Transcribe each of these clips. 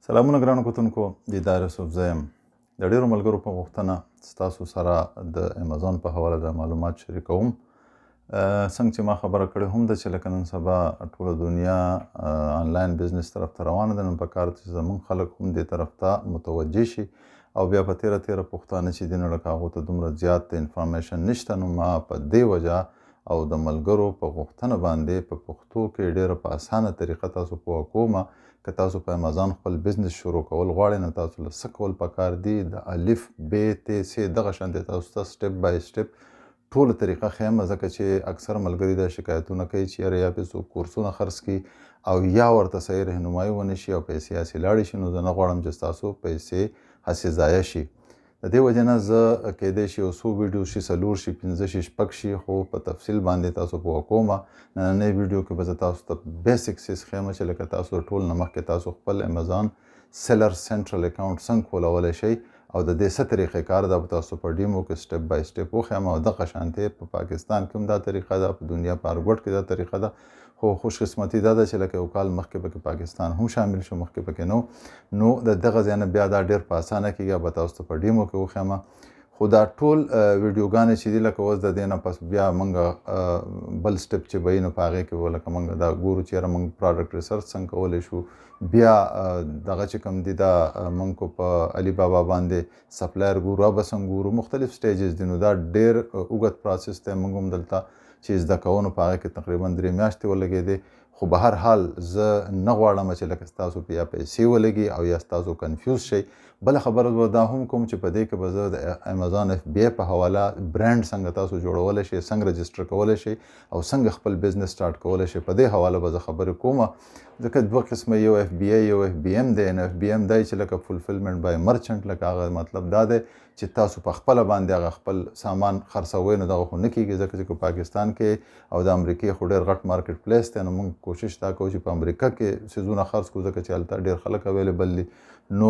سلامونه ګرانو کتونکو، دیدار یوسفزی یم. د ډیرو ملګرو په غوښتنه ستاسو سره د امیزون په حواله د معلومات شریکوم. څنګه چې ما خبره کړې هم ده چې لکه نن سبا ټوله دنیا آنلاین بزنس طرف ته روانه ده، نو په کار ده چې زمونږ خلک هم دې طرف ته متوجه شي، او بیا په تیره تیره پښتانه چې دي نو لکه هغو ته دومره زیات انفارمیشن نشته. نو ما په دې وجه او د ملګرو په غوښتنه باندې په پښتو کې ډیره په اسانه طریقه تاسو پوهه کومه. که تاسو په امیزون خپل بزنس شروع کول غواړئ نو تاسو له څه کول پکار دي، د الف ب ت س دغه شان دی تاسو ته سټپ بای سټپ ټوله طریقه ښیم، ځکه چې اکثر ملګري دا شکایتونه کوي چې یاره یا پې څوک کورسونه خرڅ کړي او یا ورته صحیح رهنمایي ونه شي او پیسې هسې لاړې شي. نو زه نه غواړم چې ستاسو پیسې هسې ضایع شي. د دې وجې نه زه کیدای شي یو څو ویډیو شي، څلور شي، پنځه شي، شپږ شي، خو په تفصیل باندې تاسو پوهه کومه. نننۍ ویډیو کې به زه تاسو ته بیسیک څیز ښیم چې لکه تاسو ټول نه مخکې تاسو خپل امیزون سیلر سنټرل اکاونټ څنګه کولولی شئ او د دې څه طریقې کار ده به تاسو په ډیمو کې سټپ بای سټپ وښیم. او دغه شانتې په پاکستان کې هم دا طریقه ده، په دنیا په هر ګوټ کې دا طریقه ده. خو خوشقسمتي دا ده چې لکه یو کال مخکې پکې پاکستان هم شامل شو، مخکې پکې نه و. نو د دغه ځای نه بیا دا ډېر په اسانه کېږي، به تاسو ته په ډیمو کې وښیم. خو دا ټول ویډیوګانې چې دي لکه اوس د دې نه پس بیا موږ بل سټپ چې به یي نو په هغې کې به لکه موږ دا ګورو چې یاره موږ پراډکټ ریسرچ څنګه کولی شو، بیا دغه چې کوم دي دا موږ کو په علي بابا باندې سپلایر ګورو، به څنګه ګورو، مختلف سټیجز دي. نو دا ډېر اوږد پروسس دی. موږ هم دلته چې زده کوو نو په هغې کې تقریبا 3 میاشتې ولګېدې. خو به هر حال زه نه غواړم چې لکه ستاسو په یا پیسې ولګي او یا ستاسو کنفیوز شئ. بله خبره به دا هم کوم چې په دې کې به زه د امیزون اف بي په حواله برانډ څنګه تاسو جوړولی شئ، څنګه رجسټر کولی شئ او څنګه خپل بزنس سټارټ کولی شئ، په دې حواله به زه خبرې کوم. ځکه دوه قسمه، یو اف بي ای یو اف بي ام دی. نو اف بي ام دی چې لکه فولفلمنټ بای مرچنټ، لکه هغه مطلب دا دی چې تاسو په خپله باندې هغه خپل سامان خرڅوئ، نو دغه خو نه کېږي، ځکه چې په پاکستان کې او د امریکې خو ډېر غټ مارکیټ پلیس دی. نو موږ کوشش دا کوو چې په امریکا کې څیزونه خرڅ کړو، ځکه چې هلته ډېر خلک اویلیبل دي. نو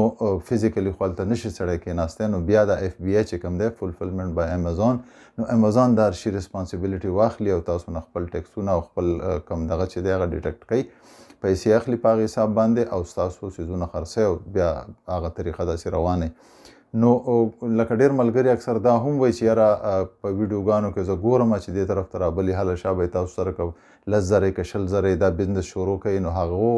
فزیکلی خو هلته نشي سړی کېناستی. نو بیا دا اف بي ای چې کوم دی فولفلمنټ بای امیزون، نو امیزون د هر شي ریسپانسیبیلیټي واخلي او تاسو نه خپل ټیکسونه او خپل کوم دغه چې دی هغه ډیټیکټ کوي، پیسې اخلي په هغه حساب باندې او ستاسو څیزونه خرڅوي او بیا هغه طریقه داسې روانه. نو لکه ډېر ملګري اکثر دا هم وایي چې یاره په ویډیوګانو کې زه ګورم چې دې طرف ته رابلي، هله شا به یې تاسو سره که 10,000 یې که 20,000 یې دا بزنس شروع کوي، نو هغو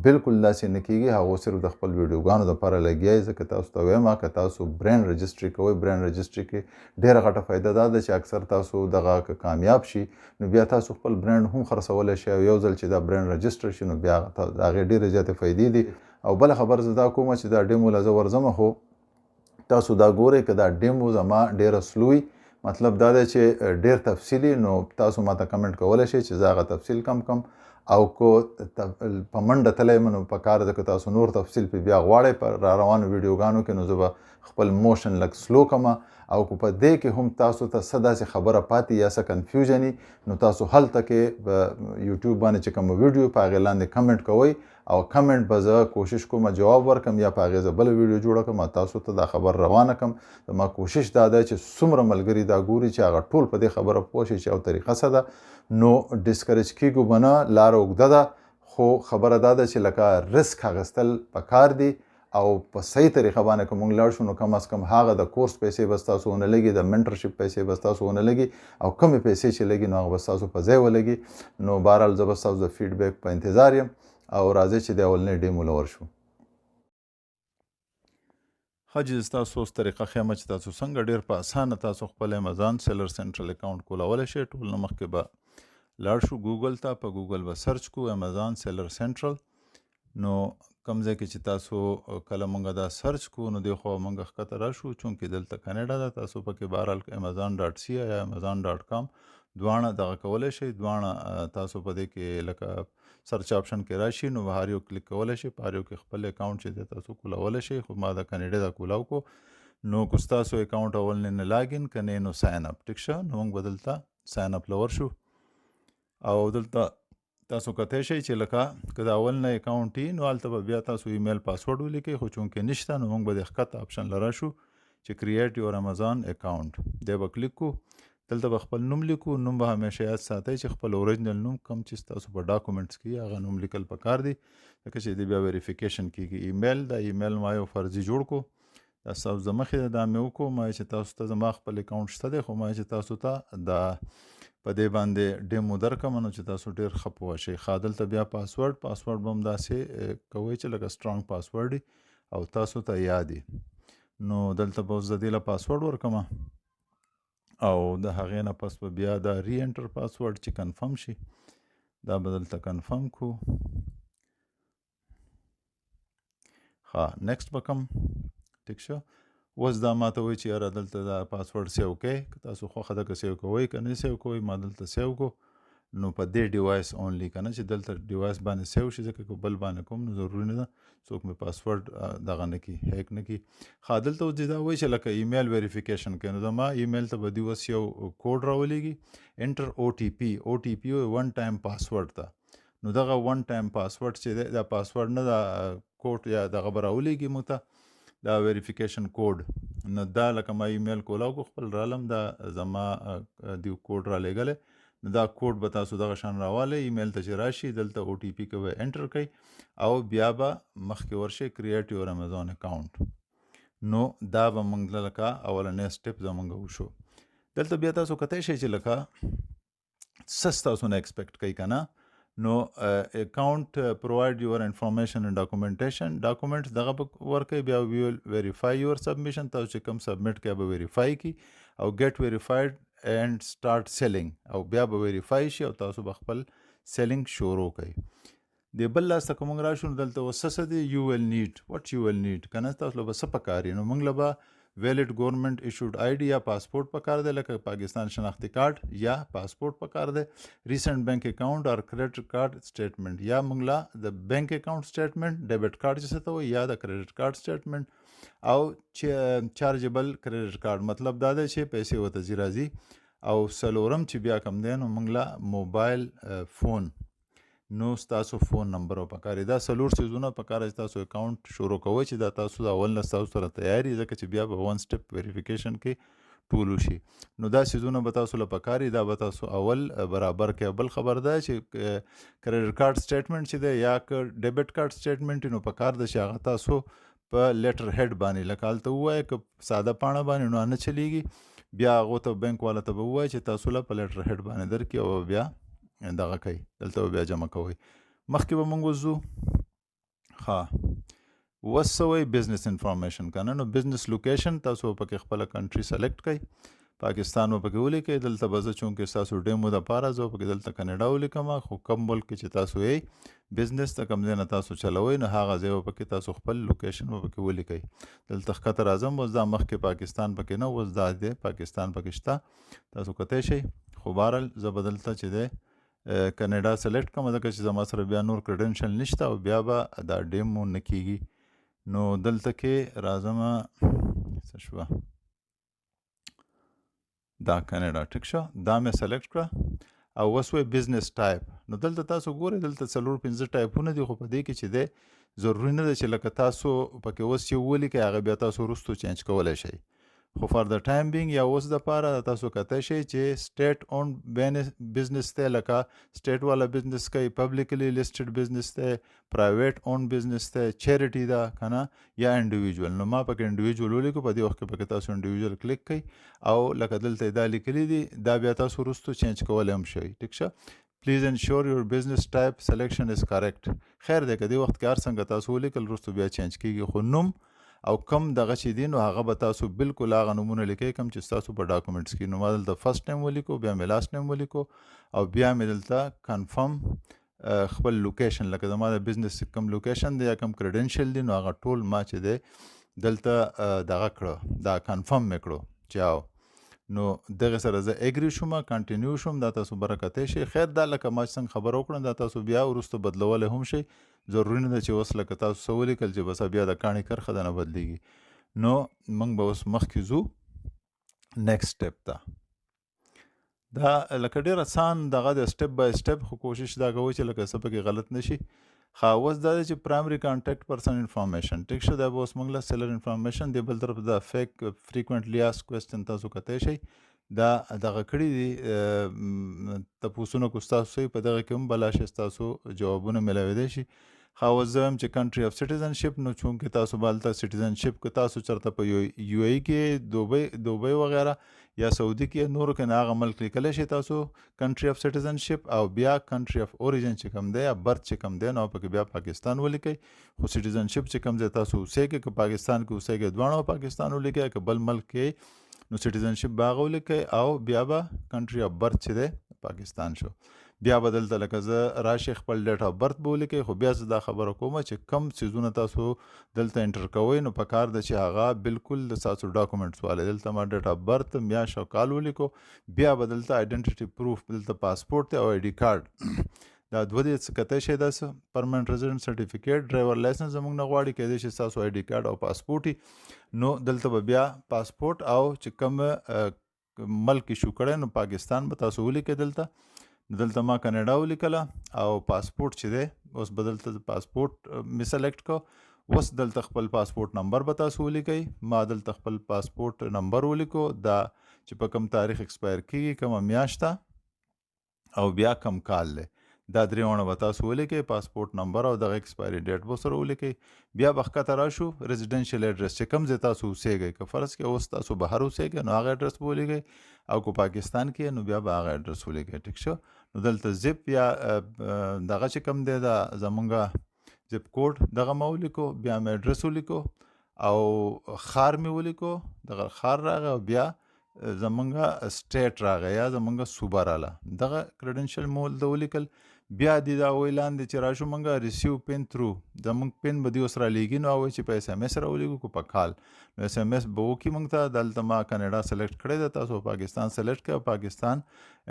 بالکل داسې نه کېږي. هغو صرف د خپل ویډیوګانو دپاره لګیا وي. ځکه تاسو ته وایم که تاسو برانډ رجسټري کوئ، برانډ رجسټري کې ډېره غټه فایده دا ده چې اکثر تاسو دغه که کامیاب شي نو بیا تاسو خپل برانډ هم خرڅولی شئ، او یو ځل چې دا برانډ رجسټر شي نو بیا د هغې ډېرې زیاتې فایدې دي. او بله خبره زه دا کوم چې دا ډیمو له زه ورځم، خو تاسو دا ګورئ که دا ډیمو زما ډېره سلو وي، مطلب دا دی چې ډېر تفصیلي، نو تاسو ما ته کمنټ کولی شئ چې زه هغه تفصیل کم کم، او که په منډه تللی یم نو په کار ده که تاسو نور تفصیل پې بیا غواړئ په را روانو ویډیوګانو کې، نو زه به خپل موشن لږ سلو کړم. او که په دې کې هم تاسو ته څه داسې خبره پاتې یا څه کنفیوژن وي، نو تاسو هلته کې په یوټیوب باندې چې کومه ویډیو په هغې لاندې کمنټ کوئ، او کمنټ به زه کوشش کوم جواب ورکړم یا په هغې زه بله ویډیو جوړه کړم او تاسو ته دا خبر روانه کړم. زما کوشش دا دی چې څومره ملګري دا ګوري چې هغه ټول په دې خبره پوه شي چې او طریقه څه ده. نو ډسکریج کېږو به نه، لاره اوږده ده، خو خبره دا ده چې لکه ریسک اخیستل پکار دي او په صحیح طریقه باندې که موږ لاړ شو نو کم از کم هغه د کورس پیسې به ستاسو ونه لګي، د منټرشپ پیسې به ستاسو ونه لګي، او کمې پیسې چې لګي نو هغه به ستاسو په ځای ولګي. نو بهرحال زه به ستاسو د فیډبک په انتظار یم او راځئ چې د اولنۍ ډیمو له ورشو. ښه جي، ستاسو اوس طریقه ښیم چې تاسو څنګه ډېر په اسانه تاسو خپل امیزون سیلر سنټرل اکاونټ کولولی شئ. ټول نه مخکې به لاړ شو ګوګل ته، په ګوګل به سرچ کو امیزون سیلر سنټرل. نو کوم ځای کې چې تاسو کله مونږ دا سرچ کو نو دې خوا مونږ ښکته راشو، چونکې دلته کاناډا ده، تاسو پکې بهرحال امیزون ډاټ سي یا امیزون ډاټ کام دواړه دغه کولی شئ. دواړه تاسو په دې کې لکه سرچ آپشن کې راشي نو هر یو کلیک کولی شئ، په هر یو کې خپل اکاونټ چې دی تاسو کولولی شئ. خو ما د کاناډا دا کولاو کو. نو که ستاسو اکاونټ اول نه لاګین که نه نو ساین اپ، ټیک شه. نو موږ به دلته ساین اپ له ورشو او دلته تاسو کتی شئ چې لکه که د اول نه اکاونټ وي نو هلته به بیا تاسو ایمیل پاسورډ ولیکئ، خو چونکې نشته نو موږ به د ښکته آپشن له راشو چې کریټ یور امیزون اکاونټ، دی به کلیک کو. دلته به خپل نوم لیکو. نوم به همیشه یاد ساتئ چې خپل original نوم کوم چې ستاسو په documents کې هغه نوم لیکل پکار دی، ځکه چې دې بیا verification کیږي. ایمیل، دا ایمیل ما یو فرضي جوړ کو، دا ستاسو د مخې ده، دا مې وکړو. ما چې تاسو ته زما خپل account شته دی، خو ما چې تاسو ته دا په دې باندې demo درکړم نو چې تاسو ډېر ښه پوه شئ. ښه، دلته بیا password، password به هم داسې کوئ چې لکه strong password او تاسو ته یاد وي. نو دلته به اوس زه دې له password ورکړم او د هغې نه پس به بیا دا re-enter password چې confirm شي، دا به دلته confirm کو. ښه، next به کوم. ټیک شو. اوس دا ما ته وایي چې یاره دلته دا password save کړئ، که تاسو خوښه ده که save کوئ که نه save کوئ. ما دلته save کو، نو په دې device only که نه چې دلته device باندې save شي، ځکه که بل باندې کوم نو ضروري نه ده څوک مې password دغه نه کړي، hack نه کړي. ښه، دلته اوس دا وایي چې لکه email verification کوي، نو زما ایمیل ته به دوی اوس یو کوډ راولېږي، enter OTP. OTP وایي one time password ته. نو دغه one time password چې دی، دا password نه دا کوډ یا دغه به راولېږي موږ ته، دا verification code. نو دا لکه ما ایمیل کولاو کو خپل رالم، دا زما دیو کوډ رالیږلی. نو دا کوډ به تاسو دغه شان راوالی، ایمیل ته چې راشي دلته OTP کې به enter کړئ او بیا به مخکې ورشئ create your Amazon account. نو دا به موږ لکه اولنی step زموږ وشو. دلته بیا تاسو کتی شئ چې لکه څه ستاسو نه expect کوي که نه. نو account provide your information and documentation، documents دغه به ورکوي. بیا we will verify your submission، تاسو چې کوم submit کوئ به verify کړي او get verified and start selling، او بیا به verify شي او تاسو به خپل selling شروع کړئ. د بل لاس ته که موږ راشو نو دلته اوس څه دي، you will need، what you will need که نه تاسو له به څه پکار وي. نو موږ له به valid government issued ID یا پاسپورت پکار دی، لکه پاکستان شناختی کارت یا پاسپورت پکار دی، recent bank account or credit card statement، یا موږ له د bank account statement، debit card چې څه ته وایي، یا د credit card statement او chargeable credit card، مطلب دا دی چې پیسې ورته ځي راځي. او څلورم چې بیا کوم دی نو موږ له mobile phone، نو ستاسو phone number به پکار وي. دا څلور څیزونه پکار چې تاسو account شروع کوئ، چې دا تاسو د اول نه ستاسو سره تیار وي، ځکه چې بیا به one step verification کې ټول وشي. نو دا څیزونه به تاسو له پکار وي، دا به تاسو اول برابر کړئ. بل خبر دا چې credit card statement چې دی یا که debit card statement، نو پکار ده چې هغه تاسو په letterhead باندې لکه هلته ووایه، که ساده پاڼه باندې نو نه چلیږي، بیا هغو ته بانک والا ته به ووایه چې تاسو له په letterhead باندې درکړي او بیا دغه کوي، دلته به بیا جمع کوئ. مخکې به موږ وځو. ښه، اوس څه وایي business information که نه، نو business location تاسو به پکې خپله country select کړئ، پاکستان به پکې ولیکئ. دلته به زه چونکې ستاسو demo دپاره زه به پکې دلته کاناډا ولیکم، خو کوم ملک کې چې تاسو یې business ته کوم ځای نه تاسو چلوئ نو هغه ځای به پکې تاسو خپل location به پکې ولیکئ. دلته ښکته راځم، اوس دا مخکې پاکستان پکې نه، اوس دا دی پاکستان پکې شته، تاسو کتی شئ. خو بهرحال زه به دلته چې دی کاناډا select کړم، ځکه چې زما سره بیا نور credential نشته او بیا به دا demo نه کیږي. نو دلته کې راځم، څه شوه، دا کاناډا، ټیک شو، دا مې select کړه. او اوس وایي business type. نو دلته تاسو ګورئ دلته څلور پنځه ټایپونه دي، خو په دې کې چې دی ضروري نه ده چې لکه تاسو پکې اوس یو ولیکئ هغه بیا تاسو وروستو change کولی شئ. خو for the time being یا اوس دپاره تاسو کتی شئ چې state owned business دی، لکه state والا business کوي، publicly listed business دی، private owned business دی، charity ده که نه، یا individual. نو ما پکې individual ولیکو، په دې وخت کې پکې تاسو individual click کړئ او لکه دلته یې دا لیکلي دي، دا بیا تاسو وروستو change کولی هم شئ. ټیک شه. Please ensure your business type selection is correct. خیر دی که دې وخت کې هر څنګه تاسو ولیکل وروستو بیا change کیږي، خو نوم او کم دغه چې دي نو هغه به تاسو بالکل هغه نومونه لیکئ کوم چې ستاسو په documents کې. نو ما دلته first name ولیکو، بیا مې last name ولیکو او بیا مې دلته confirm خپل location، لکه زما د business کوم location دی یا کوم credential دی، نو هغه ټول ما چې دی دلته دغه کړو، دا confirm مې کړو چې او نو دغه سره زه agree شوم، continue شوم. دا تاسو بره کتی شئ. خیر دا لکه ما چې څنګه خبره وکړم دا تاسو بیا وروسته بدلولی هم شئ، ضروري نه ده چې اوس لکه تاسو څه ولیکل چې بس بیا د کاڼي کرښه ده نه بدلیږي. نو موږ به اوس مخکې ځو next step ته. دا لکه ډېر اسان دغه دی، step by step، خو کوشش دا کوئ چې لکه څه پکې غلط نه شي. ښه، اوس دا دی چې primary contact person information، ټیک شو. دا به اوس موږ له seller information دی، بل طرف دا FAQ frequently asked question تاسو کتی شئ. دا دغه کړي دي تپوسونه کو ستاسو په دغه کې هم بلا شي ستاسو جوابونه ملاوېدی شي. ښه، اوس زه وایم چې country of citizenship، نو چونکې تاسو به هلته citizenship که تاسو چېرته په یو ای کې، دوبۍ وغیره یا سعودي کې نورو کې، نه هغه ملک لیکلی شئ تاسو country of citizenship، او بیا country of origin چې کوم دی یا birth چې کوم دی نو پکې بیا پاکستان ولیکئ. خو citizenship چې کوم ځای تاسو اوسېږئ، که پاکستان کې اوسېږئ دواړه پاکستان ولیکئ، که بل ملک کې نو citizenship به هغه ولیکئ، او بیا به country of birth چې دی پاکستان شو. بیا به دلته لکه زه راشي خپل date of birth به ولیکئ. خو بیا زه دا خبره کوم چې کم څیزونه تاسو دلته enter کوئ نو پکار ده چې هغه بالکل د ستاسو documents والے. دلته ما date of birth، میاشت او کال ولیکو. بیا به دلته identity proof، دلته پاسپورت دی او ID card، دا دوه دې څه کتی شئ. داسې permanent resident certificate، driver license زموږ نه غواړي، کیدای شي ستاسو ID card او پاسپورټ وي. نو دلته به بیا پاسپورټ او چې کوم ملک issue کړی نو پاکستان به تاسو ولیکئ. دلته دلته ما کاناډا ولیکله او پاسپورټ چې دی اوس به دلته پاسپورټ مې select کو. اوس دلته خپل پاسپورټ نمبر به تاسو ولیکئ. ما دلته خپل پاسپورټ نمبر ولیکو، دا چې په کوم تاریخ expire کیږي، کومه میاشت او بیا کوم کال دی، دا درې واړه به تاسو ولیکئ، پاسپورټ نمبر او دغه expiry date به سره ولیکئ. بیا به ښکته راشو residential address چې کوم ځای تاسو اوسېږئ، که فرض کړئ اوس تاسو بهر اوسېږئ نو هغه ایډرس به ولیکئ، او که پاکستان کې نو بیا به هغه ایډرس ولیکئ. ټیک شو. نو دلته zip یا دغه چې کوم دی دا زمونږ zip code دغه ما ولیکو، بیا مې ایډرس ولیکو او ښار مې ولیکو، دغه ښار راغی، او بیا زمونږ state راغی یا زمونږ صوبه راله، دغه credential مو دلته ولیکل. بیا دی دا وایي لاندې چې راشو مونږ receive PIN through، زمونږ PIN به دی اوس رالیږي، نو وایي چې په SMS راولیږو که په call، نو SMS به وکړي مونږ ته. دلته ما کاناډا select کړی ده، تاسو پاکستان select کړئ، پاکستان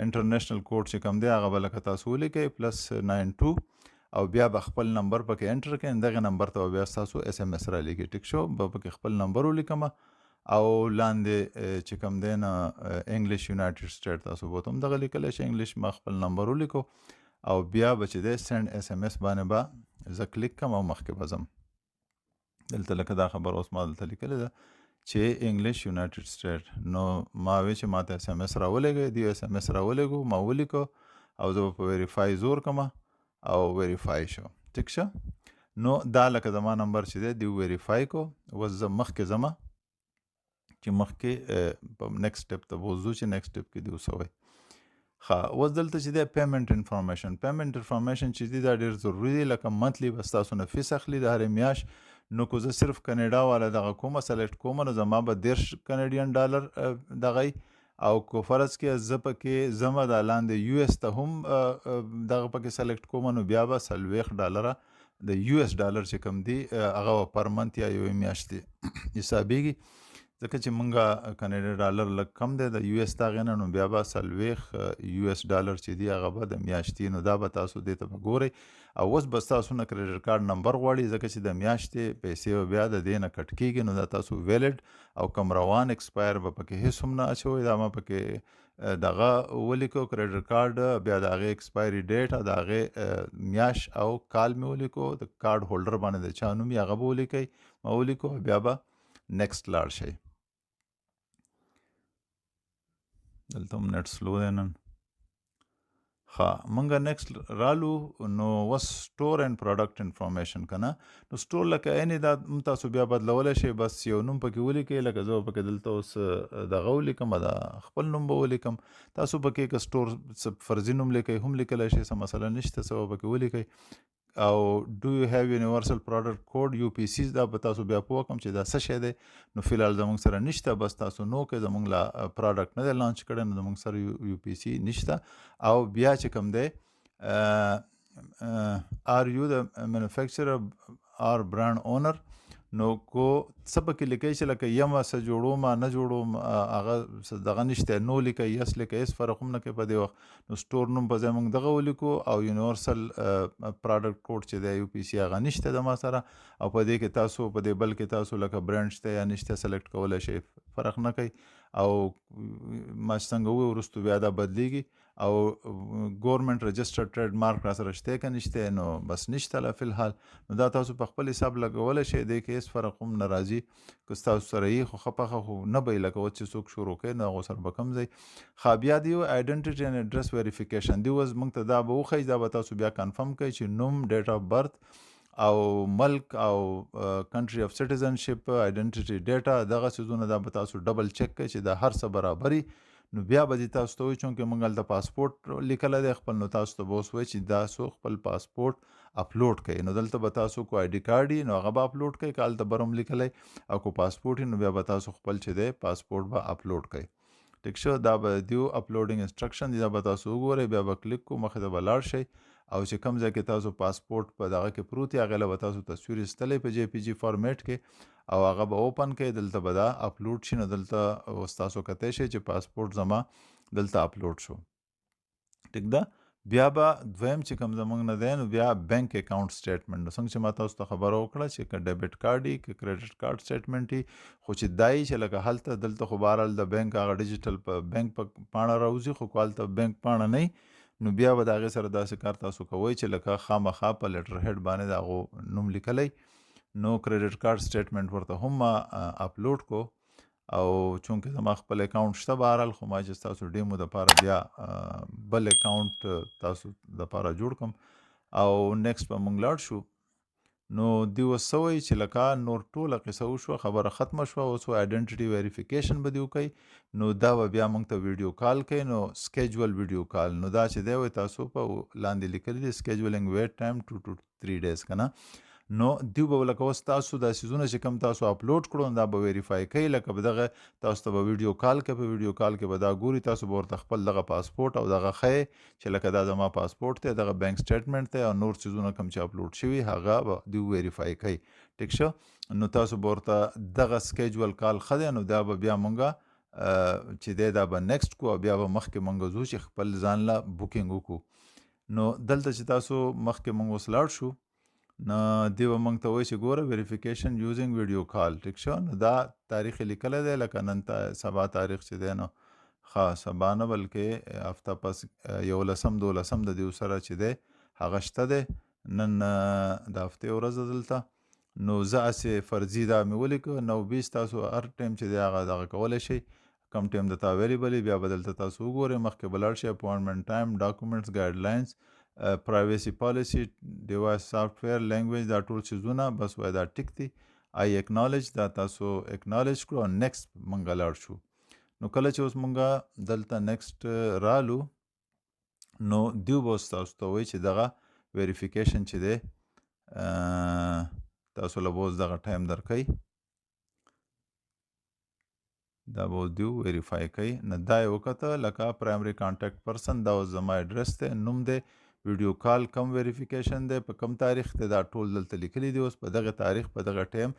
international code چې کوم دی هغه به لکه تاسو ولیکئ +92، او بیا به خپل نمبر پکې enter کړئ، دغه نمبر ته به بیا ستاسو SMS رالیږي. ټیک شو. به پکې خپل نمبر ولیکم او لاندې چې کوم دی نه English United State تاسو به هم دغه لیکلی شئ، English ما خپل نمبر ولیکو، او بیا به چې دی send SMS باندې به زه کلیک کړم او مخکې به ځم. دلته لکه دا خبره اوس ما دلته لیکلې ده چې English United State، نو ما وی چې ما ته SMS راولېږئ، دی SMS راولېږو، ما ولیکو او زه به په verify زور کړم او verify شو. ټیک شه. نو دا لکه زما نمبر چې دی دی verify کو. اوس زه مخکې ځم چې مخکې په next step ته بوځو چې next step کې دی اوس وایي. ښه، اوس دلته چې دی payment information، payment information چې دی دا ډېر ضروري دی. لکه monthly به ستاسو نه fees اخلي د هرې میاشت، نو که زه صرف کاناډا والا دغه کومه select کوم نو زما به 30 Canadian dollar دغه، او که فرض کې زه پکې زما دا لاندې US ته هم دغه پکې select کوم نو بیا به 40 ډالره د US dollar چې کوم دی هغه به per month یا یوې میاشتې حسابېږي. ځکه چې مونږ کاناډا ډالر لږ کم دی د US ته هغې نه، نو بیا به 40 US dollar چې دی هغه به د میاشتې، نو دا به تاسو دې ته به ګورئ. او اوس به ستاسو نه credit card number غواړي، ځکه چې د میاشتې پیسې به بیا د دې نه cut کېږي، نو دا تاسو valid او کم روان expire به پکې هېڅ هم نه اچوئ. دا ما پکې دغه ولیکو credit card، بیا د هغې expiry date او د هغې میاشت او کال مې ولیکو، د card holder باندې د چا نوم یې هغه به ولیکئ، ما ولیکو، بیا به next لاړ شئ. دلته هم net slow دی نن. ښه، مونږ next رالو. نو اوس store and product information که نه، نو store لکه عینې دا هم تاسو بیا بدلولی شئ، بس یو نوم پکې ولیکئ. لکه زه به پکې دلته اوس دغه ولیکم، دا خپل نوم به ولیکم. تاسو پکې که store څه فرضي نوم لیکئ هم لیکلی شئ، څه مسله نشته، څه به پکې ولیکئ. او do you have universal product code UPC، دا به تاسو بیا پوه کړم چې دا څه شی دی. نو فی الحال زموږ سره نشته، بس تاسو نو که زموږ لا product نه دی launch کړی نو زموږ سره UPC نشته. او بیا چې کوم دی are you the manufacturer or brand owner، نو کو څه پکې لیکئ چې لکه یم څه جوړوم نه جوړوم هغه څه دغه نشته، no لیکئ yes لیکئ، هېڅ فرق هم نه کوي په دې وخت. نو store نوم په ځای موږ دغه ولیکو او universal product code چې دی UPC هغه نشته د ما سره. او په دې کې تاسو په دې بل کې تاسو لکه برانډ شته یا نشته select کولی شئ، فرق نه کوي. او ما چې څنګه وویل وروستو بیا دا بدلیږي. او ګورنمنت رجسټر ټریډ مارک را سره شته که نشته، نو بس نشته لا فلحال. نو دا تاسو په خپل حساب لګولی شئ، دې کې هېڅ فرق هم نه راځي. که ستاسو سره یي خو ښه پخه خو نه به وي، لکه اوس چې څوک شروع کوي نو هغو سره به کوم ځای. ښه، بیا دی آیډنټیټي اینډ اډرس ویریفیکیشن دی، اوس موږ ته دا به وښایي، دا به تاسو بیا کنفرم کړئ چې نوم، ډیټ آف برث او ملک او کنټری اف سټیزنشپ، آیډنټیټي ډیټا، دغه څیزونه دا به تاسو ډبل چک کړئ چې دا هر څه برابري. نو بیا به دې تاسو ته وایي چونکې موږ هلته پاسپورټ لیکلی دی خپل، نو تاسو ته به اوس وایي چې تاسو خپل پاسپورټ اپلوډ کړئ. نو دلته به تاسو کو آی ډي کارډ وي نو هغه به اپلوډ کړئ، که هلته بر هم لیکلی، او کو پاسپورټ وي نو بیا به تاسو خپل چې دی پاسپورټ به اپلوډ کړئ. ټیک شو، دا به دیو اپلوډینګ انسټرکشن دی، دا به تاسو وګورئ، بیا به کلیک کو، مخې ته به لاړ شئ او چې کوم ځای کې تاسو پاسپورټ په دغه کې پروت وي هغې له به تاسو تصویر ایستلی په جی پی جی فارمیټ کې او هغه به اوپن کړئ، دلته به دا اپلوډ شي. نو دلته اوس تاسو کتی شئ چې پاسپورټ زما دلته اپلوډ شو. ټیک ده. بیا به دویم چې کوم زمونږ نه دی نو بیا بانک اکاونټ سټیټمنټ. نو څنګه چې ما تاسو ته خبره وکړه چې که ډیبټ کارت وي که کریډټ کارت سټیټمنټ وي، خو چې دا یي چې لکه هلته دلته خو بهرحال د بانک هغه ډیجیټل په بانک په پاڼه راوځي، خو که هلته بانک پاڼه نه وي نو بیا به د هغې سره داسې کار تاسو کوئ چې لکه خامخا په لیټر هیډ باندې د هغو نوم لیکلی. نو کریډټ کارت سټیټمنټ ورته هم ما اپلوډ کو، او چونکې زما خپل اکاونټ شته بهرحال، خو ما چې ستاسو ډیمو دپاره بیا بل اکاونټ تاسو دپاره جوړ کړم. او نیکسټ به مونږ لاړ شو. نو دی اوس څه وایي چې لکه نور ټوله قصه وشوه، خبره ختمه شوه، اوس وایي آیډنټیټي ویریفیکیشن به دی وکړئ. نو دا به بیا مونږ ته ویډیو کال کوي، نو سکیجول ویډیو کال. نو دا چې دی وایي تاسو په لاندې لیکلي دي سکیجولینګ ویټ ټایم 2 to 3 ډیز که نه. نو دیو به لکه اوس تاسو دا څیزونه چې کوم تاسو اپلوډ کړو نو دا به ویریفای کوي، لکه به دغه تاسو ته به ویډیو کال کوي، په ویډیو کال کې به دا ګوري، تاسو به ورته خپل دغه پاسپورټ او دغه ښیې چې لکه دا زما پاسپورټ دی، دغه بانک سټیټمنټ دی او نور څیزونه کوم چې اپلوډ شوي هغه به دیو ویریفای کوي. ټیک شو. نو تاسو به ورته دغه سکیجول کال ښه دی، نو دا به بیا مونږ چې دی دا به نیکسټ کو او بیا به مخکې مونږ ځو چې خپل ځان له بوکینګ وکړو. نو دلته چې تاسو مخکې مونږ اوس لاړ شو، نو دی به مونږ ته وایي چې ګوره ویریفیکیشن یوزینګ ویډیو کال. ټیک شو. نو دا تاریخ یې لیکلی دی، لکه نن ته سبا تاریخ چې دی نو ښه سبا نه بلکې هفته پس یولسم دولسم د دیو سره چې دی هغه شته دی، نن د هفتې ورځ ده دلته. نو زه هسې فرضي دا مې ولیکه 9:20، تاسو هر ټایم چې دی هغه دغه کولی شئ، کوم ټایم درته اویلیبل وي بیا به دلته تاسو وګورئ. مخکې به لاړ شئ، اپوینټمنټ ټایم، ډاکومنټس، ګایډلاینز، پرایویسي پالیسي، ډیوایس سافټویر، لینګویج، دا ټول څیزونه بس وایي دا ټیک دي. آی اکنالج، دا تاسو اکنالج کړو او نیکسټ مونږ لاړ شو. نو کله چې اوس مونږ دلته نیکسټ رالو نو دیو به اوس تاسو ته وایي چې دغه ویریفیکیشن چې دی تاسو له به اوس دغه ټایم درکوي، دا به اوس دیو ویریفای کوي. نو دا یې وکته لکه پرایمري کانټیکټ پرسن، دا اوس زما اډرس دی، نوم دی، ویډیو کال کم ویریفیکیشن دی، په کم تاریخ دی، دا ټول دلته لیکلي دي. اوس په دغه تاریخ په دغه ټایم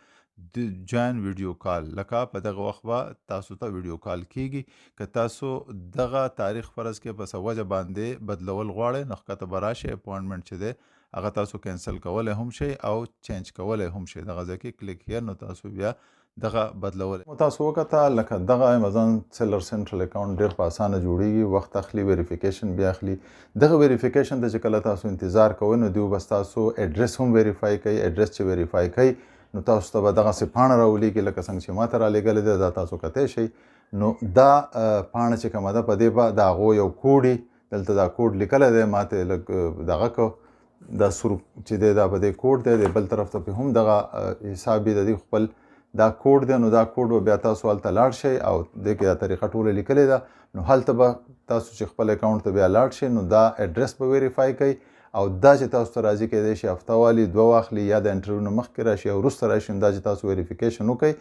جوین ویډیو کال، لکه په دغه وخت به تاسو ته ویډیو کال کیږي. که تاسو دغه تاریخ فرض کې په څه وجه باندې بدلول غواړئ نو ښکته به راشئ، اپوینټمنټ چې دی هغه تاسو کینسل کولی هم شئ او چینج کولی هم شئ. دغه ځای کې کلیک هیر، نو تاسو بیا دغه بدلولی. نو تاسو وکته لکه دغه امیزون سیلر سنټرل اکاونټ ډېر په اسانه جوړیږي، وخت اخلي، ویریفیکیشن بیا اخلي. دغه ویریفیکیشن ته چې کله تاسو انتظار کوئ نو دیو به ستاسو اډرس هم ویریفای کوي. اډرس چې ویریفای کوي نو تاسو ته به دغسې پاڼه راولیږي لکه څنګه چې ما ته رالیږلې ده، دا تاسو کتی شئ. نو دا پاڼه چې کومه ده په دې به د هغو یو کوډ وي، دلته دا کوډ لیکلی دی، ما ته یې لږ دغه کړ، دا سور چې دی دا په دې کوډ دی، د بل طرف ته پې هم دغه حساب وي د دې خپل دا کوډ دی. نو دا کوډ به بیا تاسو هلته لاړ شئ او دې کې دا طریقه ټوله لیکلې ده. نو هلته به تاسو چې خپل اکاونټ ته بیا لاړ شئ نو دا اډرس به ویریفای کوي، او دا چې تاسو ته راځي کېدای شي هفته والي دوه واخلي یا د انټرویو نه مخکې راشي او وروسته راشي. نو دا چې تاسو ویریفیکیشن وکړئ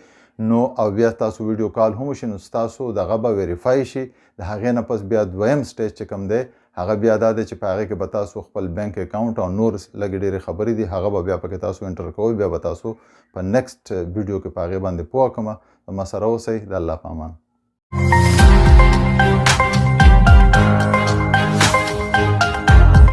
نو او بیا تاسو ویډیو کال هم وشي نو ستاسو دغه به ویریفای شي. د هغې نه پس بیا دویم سټیج چې کوم دی هغه بیا دا دی چې په هغې کې به تاسو خپل بانک اکاونټ او نور لږې ډېرې خبرې دي هغه به بیا پکې تاسو انټر کوئ. بیا به تاسو په نیکسټ ویډیو کې په هغې باندې پوه کړم. زما سره اوسئ، د الله په امان.